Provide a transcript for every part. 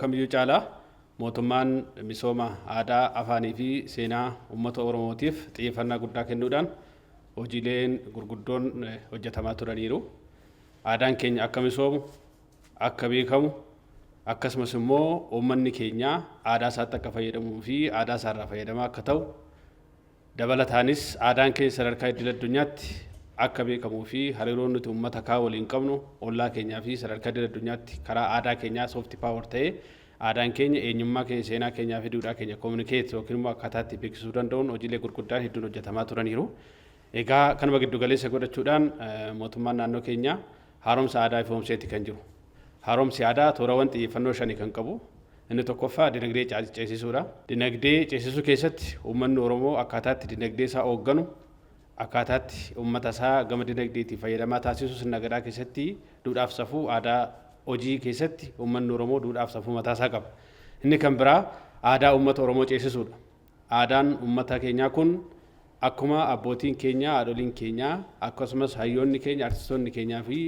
Kamiyyuu caalaa mootummaan misooma aadaa, afaanii fi seenaa uummata Oromootiif xiyyeeffannaa guddaa kennuudhaan hojiileen gurguddoon hojjetamaa turaniiru. Aadaan keenya akka misoomu, akka beekamu, akkasumas immoo uummanni keenya aadaa isaatti akka fayyadamuu fi aadaa isaarraa fayyadamaa akka ta'u, dabalataanis aadaan keenya sadarkaa idil addunyaatti akka beekamuu fi hariiroon nuti uummata kaan waliin qabnu, ollaa keenyaa fi sadarkaa idil addunyaatti karaa aadaa keenyaa soft power ta'ee aadaan keenya eenyummaa keenya, seenaa keenyaa fi duudhaa keenya communicate yookiin immoo akkaataa itti beeksisuu danda'uun hojiilee gurguddaan hedduun hojjetamaa turaniiru. Egaa kanuma giddu galeessa godhachuudhaan mootummaan naannoo keenyaa haaromsa aadaa ifoomseeti kan jiru. Haaromsi aadaa toorawwan xiyyeeffannoo shani kan qabu. Inni tokkoffaa dinagdee ceesisuudha. Dinagdee ceesisuu keessatti uummanni Oromoo akkaataa itti dinagdee isaa hoogganu, akkaataa itti uummata isaa gama dinagdeetiin fayyadamaa taasisu sirna gadaa keessatti duudhaaf safuu aadaa hojii keessatti uummanni Oromoo duudhaaf safuu mataa isaa qaba. Inni kan biraa aadaa uummata Oromoo ceesisuudha. Aadaan uummata keenyaa kun akkuma abbootiin keenya, haadholiin keenya, akkasumas hayyoonni keenya, artistoonni keenyaa fi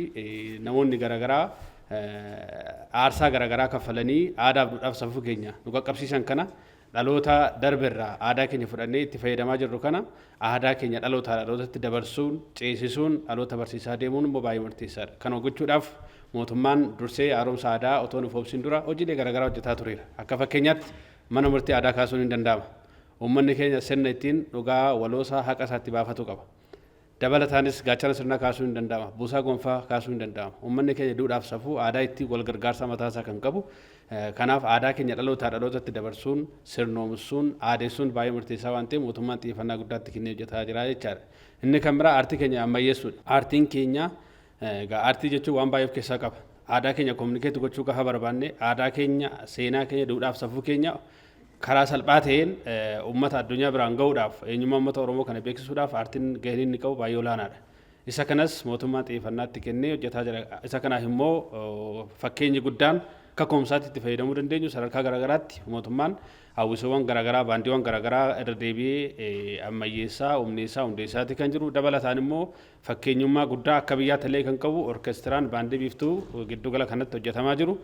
namoonni garaagaraa aarsaa garaagaraa kaffalanii aadaaf duudhaaf safuu keenya nu qaqqabsiisan kana, dhaloota darberraa aadaa keenya fudhannee itti fayyadamaa jirru kana, aadaa keenya dhalootaa dhalootatti dabarsuun, ceesisuun, dhaloota barsiisaa deemuun immoo baay'ee murteessaadha. Kana gochuudhaaf mootummaan dursee haaromsa aadaa otoo nuuf obsin dura hojiilee garaagaraa hojjetaa tureera. Akka fakkeenyaatti mana murtii aadaa kaasuun hin danda'ama. Uummanni keenya sirna ittiin dhugaa waloosaa, haqa isaa itti baafatu qaba. Dabalataanis gaachana sirnaa kaasuun hin danda'ama. Buusaa gonfaa kaasuun hin danda'ama. Uummanni keenya duudhaaf safuu aadaa ittiin wal gargaarsaa mataa isaa kan qabu. Kanaaf aadaa keenya dhalootaa dhalootatti dabarsuun, sirnoomsuun, aadeessuun baay'ee murteessaa waan ta'eef mootummaan xiyyeeffannaa guddaatti kennee hojjetaa jira jechaadha. Inni kan biraa aartii keenya ammayyeessuudha. Aartiin keenya egaa aartii jechuun waan baay'ee of keessaa qaba. Aadaa keenya communicate gochuu gaafa barbaanne, aadaa keenya, seenaa keenya, duudhaaf safuu keenya karaa salphaa ta'een uummata addunyaa biraan gahuudhaaf, eenyummaa uummata Oromoo kana beeksisuudhaaf aartiin gaheen inni qabu baay'ee olaanaadha. Isa kanas mootummaan xiyyeeffannaatti kennee hojjetaa jira. Isa kanaaf immoo fakkeenyi guddaan akka koomsaatti itti fayyadamuu dandeenyu sadarkaa garaagaraatti mootummaan hawwisoowwan garaagaraa, baandiiwwan garaagaraa irra deebi'ee ammayyeessaa, humneessaa, hundeessaati kan jiru. Dabalataan immoo fakkeenyummaa guddaa akka biyyaatti illee kan qabu orkeestiraan baandii Biiftuu giddugala kanatti hojjetamaa jiru.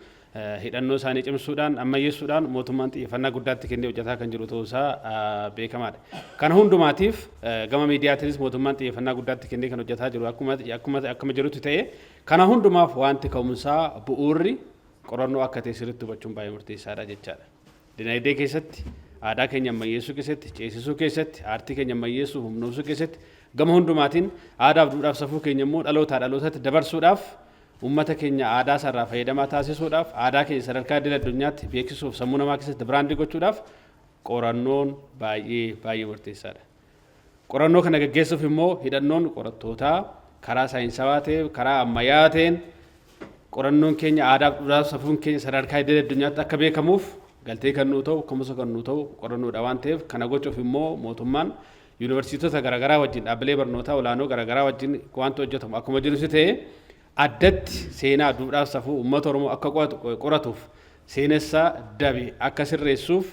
Hidhannoo isaanii cimsuudhaan, ammayyeessuudhaan mootummaan xiyyeeffannaa guddaatti kennee hojjetaa kan jiru ta'uu isaa beekamaadha. Kana hundumaatiif gama miidiyaatiinis mootummaan xiyyeeffannaa guddaatti kennee kan hojjetaa jiru akkuma jirutti ta'e, kana hundumaaf wanti ka'umsaa bu'uurri qorannoo akka ta'e sirriitti hubachuun baay'ee murteessaadha jechaadha. Dinagdee keessatti, aadaa keenya ammayyeessuu keessatti, ceesisuu keessatti, aartii keenya ammayyeessuu, humnoomsuu keessatti, gama hundumaatiin aadaaf duudhaaf safuu keenya immoo dhalootaa dhalootatti dabarsuudhaaf, uummata keenya aadaa isaarraa fayyadamaa taasisuudhaaf, aadaa keenya sadarkaa idil addunyaatti beeksisuuf, sammuu namaa keessatti brand gochuudhaaf qorannoon baay'ee baay'ee murteessaadha. Qorannoo kana gaggeessuuf immoo hidhannoon qorattootaa karaa saayinsawaa ta'e, karaa ammayyaa ta'een qorannoon keenya aadaaf duudhaaf safuun keenya sadarkaa idil addunyaatti akka beekamuuf galtee kan nuu ta'u, ka'umsa kan nuu ta'u qorannoodha waan ta'eef, kana gochuuf immoo mootummaan yuunivarsiitota garaagaraa wajjin, dhaabbilee barnootaa olaanoo garaagaraa wajjin wanti hojjetamu akkuma jirutti ta'e, addatti seenaa duudhaaf safuu uummata Oromoo akka qoratuuf, seenessa dabe akka sirreessuuf,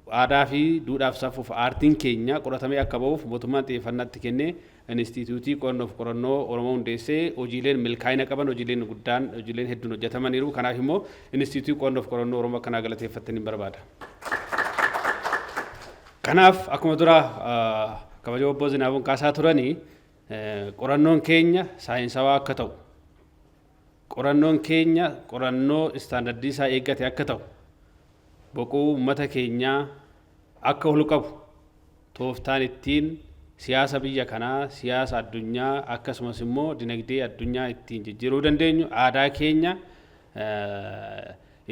aadaa fi duudhaaf safuuf aartiin keenya qoratamee akka ba'uuf mootummaan xiyyeeffannaatti kennee Inistiitiyuutii Qo'annoof Qorannoo Oromoo hundeessee hojiileen milkaa'ina qaban, hojiileen guddaan, hojiileen hedduun hojjetamaniiru. Kanaaf immoo Inistiitiyuutii Qo'annoof Qorannoo Oromoo akkanaa galateeffattanii barbaada. Kanaaf akkuma dura kabajamoo obbo Zinaabuun kaasaa turanii, qorannoon keenya saayinsawaa akka ta'u, qorannoon keenya qorannoo istaandardii isaa eeggate akka ta'u, boquu uummata keenyaa akka ol qabu, tooftaan ittiin siyaasa biyya kanaa, siyaasa addunyaa, akkasumas immoo dinagdee addunyaa ittiin jijjiiruu dandeenyu, aadaa keenya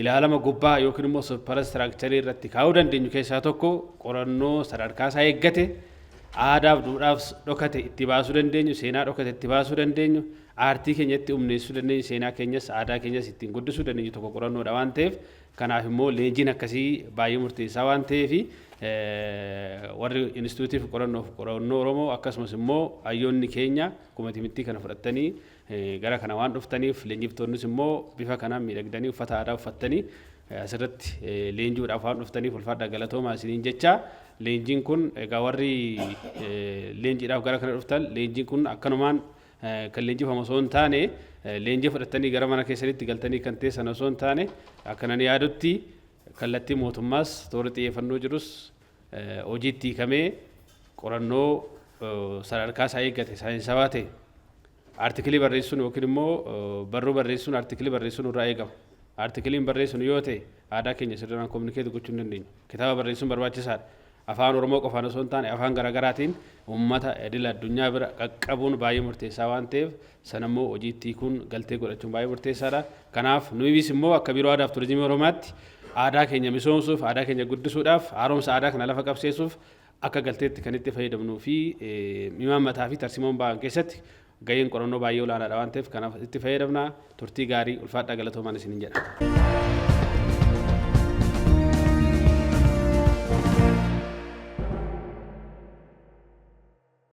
ilaalama gubbaa yookiin immoo superstructure irratti kaa'uu dandeenyu keessaa tokko qorannoo sadarkaa isaa eeggate, aadaaf duudhaaf dhokate itti baasuu dandeenyu, seenaa dhokate itti baasuu dandeenyu, aartii keenya itti humneessuu dandeenyu, seenaa keenyas aadaa keenyas ittiin guddisuu dandeenyu tokko qorannoodha waan ta'eef, kanaaf immoo leenjiin akkasii baay'ee murteessaa waan ta'eef, warri Inistituutiif Qorannoof Qorannoo Oromoo akkasumas immoo hayyoonni keenya kumatimitti kana fudhattanii gara kana waan dhuftaniif, leenjiftoonnis immoo bifa kanaan miidhagdanii uffata aadaa uffattanii asirratti leenji'uudhaaf waan dhuftaniif ulfaadhaa, galatoomaa isiniin jecha. Leenjiin kun egaa warri leenjiidhaaf gara kana dhuftan, leenjiin kun akkanumaan kan leenjifamu osoo hin taane, leenjii fudhattanii gara mana keessanitti galtanii kan teessan osoo hin taane, akka nan yaadutti Kallattii mootummaas toora xiyyeeffannoo jirus hojiitti hiikamee qorannoo sadarkaa isaa eeggate, saayinsawaa ta'e, artikilii barreessuun yookiin immoo barruu barreessuun, artikilii barreessuun irraa eegama. Artikiliin barreessuun yoo ta'e, aadaa keenya sirnaan communicate gochuu hin dandeenyu. Kitaaba barreessuun barbaachisaadha. Afaan Oromoo qofaan osoo hin taane, afaan garaagaraatiin uummata idil addunyaa bira qaqqabuun baay'ee murteessaa waan ta'eef, sanammoo hojiitti hiikuun galtee godhachuun baay'ee murteessaadha. Kanaaf nuyis immoo akka Biiroo Aadaa fi Turizimii Oromiyaatti aadaa keenya misoomsuuf, aadaa keenya guddisuudhaaf, haaromsa aadaa kana lafa qabsiisuuf akka galteetti kan itti fayyadamnuu fi imaammataa fi tarsimoon ba'an keessatti gaheen qorannoo baay'ee olaanaadha waan ta'eef, kanaaf itti fayyadamna. Turtii gaarii, ulfaadhaa, galatoomaan isiniin jedha.